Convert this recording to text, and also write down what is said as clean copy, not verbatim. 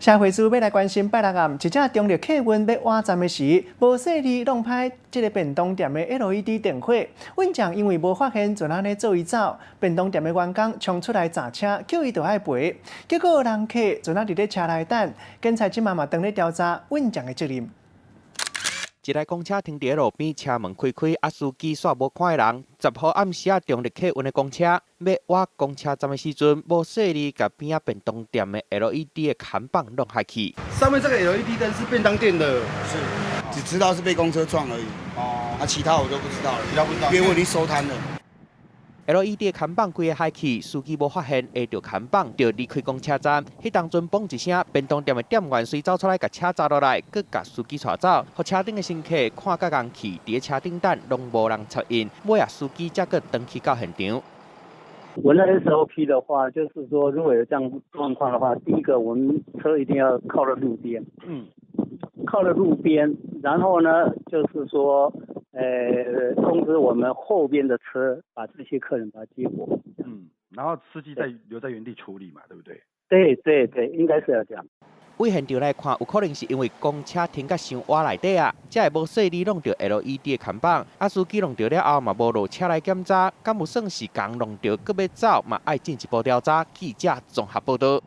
社會事欲來關心拜六暗，一隻中壢客運欲倚站的時，無細膩弄歹這个便當店的 LED 燈火，運將因為無發現，就按呢做伊走。便當店的員工衝出來閘車，叫伊著愛賠。結果人客就按呢佇咧車內等，警察這馬嘛當咧調查運將的責任。一台公車停佇路邊，車門開開，啊，司機煞無看彼人。10號暗時仔中壢客運的公車，欲倚公車站的時陣，無細膩共邊仔便當店的 LED 的看板弄害去。上面這個 LED 燈是便當店的，是，只知道是被公車撞而已。哦，啊，其他我都不知道了，其他不知道，因為我已經收攤了。 LED 的看板規个害去，司機無發現，挨著看板就離開公車站。彼當陣嘣一聲，便當店的店員隨走出來，共車閘落來，閣共司機帶走，予車頂的乘客看甲戇去，佇咧車頂等，攏無人插應。尾仔司機才閣轉去到現場。我那 SOP 的話，就是說如果有這樣狀況的話，第一個我們車一定要靠了路邊，靠了路邊，然後呢，就是說，通知我們後邊的車，把這些客人把他接過。然後司機再留在原地處理嘛，對不對？對對對，應該是要這樣。對現場來看，有可能是因為公車停甲傷倚內底啊，才會無細膩弄著 LED 的看板。啊，司機弄著了後嘛，無落車來檢查，敢有算是仝弄著，閣欲走嘛，愛進一步調查。記者綜合報道。